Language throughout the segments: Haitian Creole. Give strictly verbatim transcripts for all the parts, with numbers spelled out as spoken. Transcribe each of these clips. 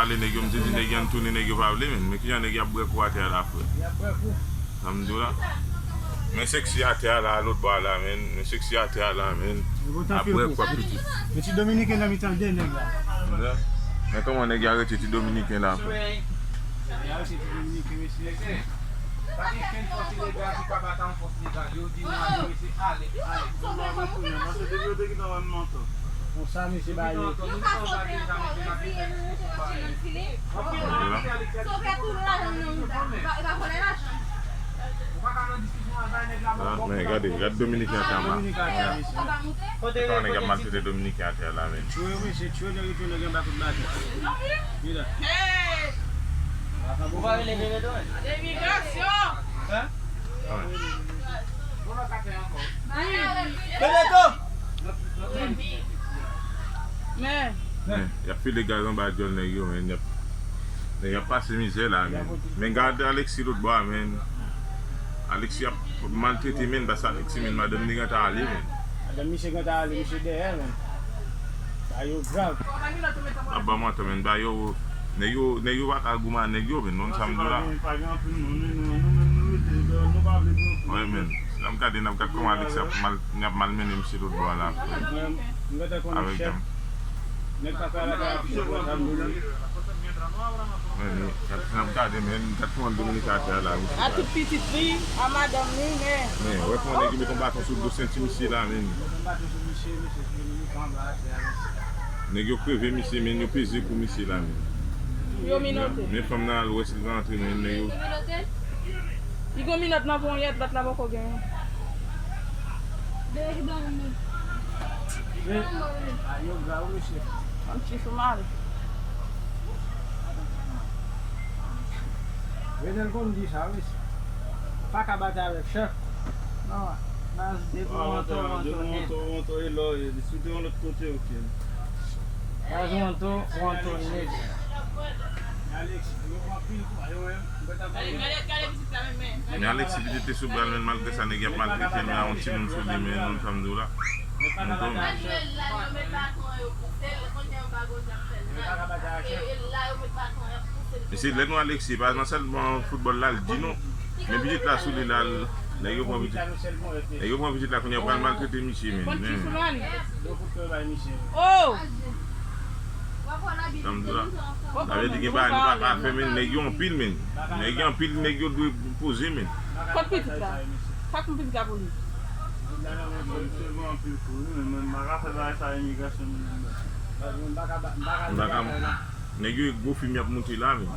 Ale nèg yo, m te di nèg yo ann tounen, nèg yo pa vle, men. Men kijan nèg y ap bwè kou atè a la, frè? Sa m di w la. Men Sexy atè a la, lòt bò a la, men. Men Sexy atè a la, men. Ap bwè kou ak pitit. Men ti dominiken nan mitan de nèg la. Men kòman nèg yo arete ti dominiken la, frè? Yo arete ti dominiken, mesye. Pa gen kenn fòs ilegal ki ka bat a yon fòs legal. Yo di nou ale, mesye, ale, ale. Konsa, mesye, ba yo. Ou pa ka nan diskisyon avè nèg la. Ah, men gade, gade Dominiken an, mesye. Kote nèg ap maltrete Dominiken atè a la, men. Tchwe, mesye, tchwe, nèg yo, nèg yo anba kout baton. Ou pa rele Bebe Doy? Imigrasyon! Hein? Bebe Doy! Men. Men, y ap file gaz anba dyòl nèg yo, men. Y ap, nèg y ap pase mizè la, men. Men gade Alexis lòt bò a, men. Alexis ap maltrete, men, paske Alexis, men, madanm li gentan ale, men. Madanm misye gentan ale, misye dèyè, men. Sa yo grav. Ap ban manti, men, ba yo, nèg yo, nèg yo pa ka goumen ak nèg yo, men, non, sa m di w la. Pa gen, pa gen anpil moun, men nou, nou menm nou rete, nou pa vle pran kou. Wi, men. N ap gade, n ap gade kòman Alexis ap mal, n ap malmennen misye lòt bò a la. Mwen, mwen gentan konnen chèf. Nèg pa ka la ka affiche pou sa m di. Men, men, gad, n ap gade, men, gad kòman Dominiken atè a la, wi. A tout pitit li, a madanm li, men. Men, wè kòman nèg yo met yon baton sou do senti misye la, men. Met yon baton sou misye, misye, misye anba atè a, men. Nèg yo kreve misye, men, yo peze kou misye la, men. Yo minote. Men fanm nan al wè si l ka antre, men, nèg yo. Li gon minòt nan ponyèt, lòt la poko genyen. Dèyè ki dòmi. Ayo, gra wi, mesye. Yon ti sou mari. Renel konn di sa, mesye. Pa ka batay avèk chèf. Non, Nas de Toronto, Toronto, Toronto, e lò, e, si te yon lòt kote, ok. Nas Toronto, Toronto, nèg. Alex, yo pran pil kou, yo menm. Men Alexis pitit te sou bral, men malgre sa, nèg y ap maltrete l, men a yon timoun sou li, men non, sa m di w la. Mouton. Mesye, lè nou Alexis, pa nan sèlman foutbòl la, l di nou. Men pitit la sou li la, nèg yo pran pitit. Nèg yo pran pitit la, kounye a pral maltrete misye, men. Men. Oh! Sa m di la. Sa vle di gen bagay nou pa ka fè, men nèg yo anpil, men. Nèg yo anpil, nèg yo dwe poze, men. Kot pitit la? Sa k pitit la pou li? M pa ka, nèg yo gwo fim y ap moute la, men.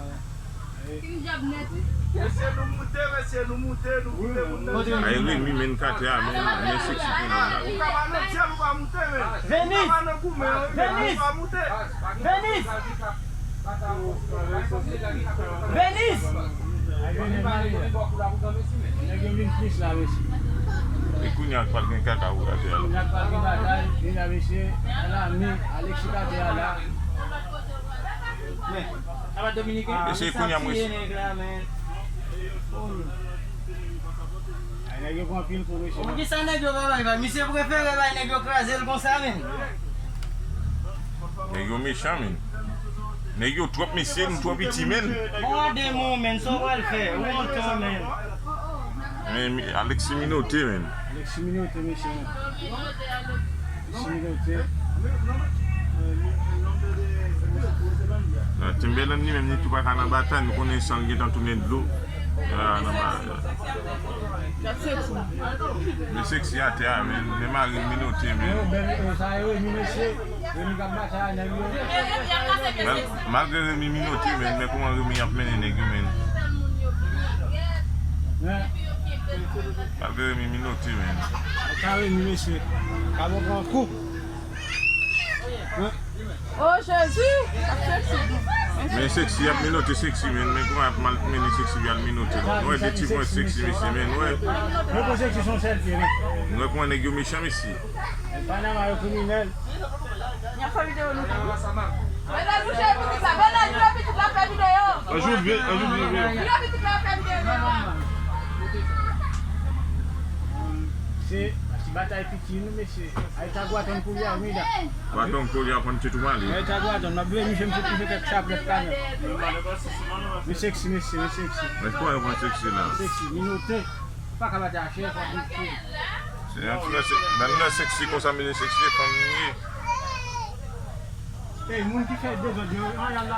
Mesye, nou moute, mesye, nou moute, nou moute, moun nan. Ay, Remy, men katè a, men, men Sexy pou moun la. Ou ka pa nan dyèl, ou pa moute, men. Ou ka pa nan goumen, ou pa moute. Venise! Venise! Nèg yo vin plis la, mesye. E kounye a, pral gen kaka pou katè a la. Kounye a, pral gen batay, vin la, mesye. Ala, men, Alexis katè a la. Men. Mesye, kounye a, mwen. Ay, nèg yo pran pil kou, mesye. Poukisa nèg yo pa bay, bay? Misye prefere bay nèg yo kraze l konsa, men. Nèg yo mechan, men. Nèg yo twòp, mesye, nou twò piti, men. Bon, a de mo, men, sa w pral fè? Ou wonton, men. Men, men, Alexis minote, men. Alexis minote, mesye, men. Alexis minote. Nan Timberland li menm, li tou pa ka nan batay, nou konnen san l gentan tounen dlo. Ah, nan ba-, men Sexy atè a, men, men mari l minote, men. Yo, bèl, eh, sa yo, Remy, mesye. Remy k ap batay ak nèg yo. Mal-, malgre Remy minote, men, men kòman Remy ap mennen nèg yo, men. Malgre Remy minote, men. Sa Remy, mesye. Ka bon pran koup. Oh, Jezi! Sa Sexy. Men Sexy ap minote Sexy, men, men kòman ap mal mennen Sexy, al minote l. Nou wè de ti pwen Sexy, mesye, men, nou wè. Nou pran Sexy sou sèl pye, men. Nou wè kòman nèg yo mechan, mesye. Panama yo kriminèl. N ap fè videyo nou tou. Bènèl, nou cheri pitit la. Bènèl, jwe pitit la, fè videyo. Ajoute, ajoute, ajoute. Jwe pitit la, fè videyo. Se Batay piti, nou, mesye. Ay, ta gwa tann koulye a, wi, da. Baton koulye a konn ti tou mali. Ay, ta gwa tann, m ap dwe misye, misye touche kèk chaplèt kanmenm. Men seksi, mesye, men seksi. Men kwa yo konn seksi la? Seksi, minote. Ou pa ka batay a chè, fò w gen ti. Se yon ti mesye, menm nan seksi konsa, mesye seksi, fanm li ye. Ey, moun ki fè dezòd yo, an, y al la.